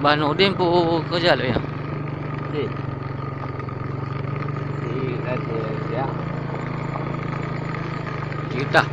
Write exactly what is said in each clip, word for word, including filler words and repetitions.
Bah Nurdin pun keureuja lé nyan. Di. Di, di, ya. Di tah.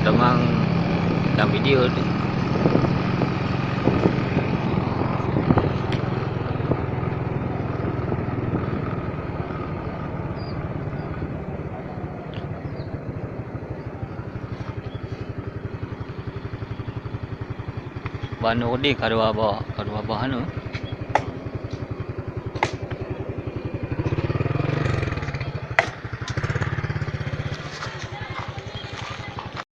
Tamang dalam video tu. Bah Nurdin ka dua boh, ka dua boh anu.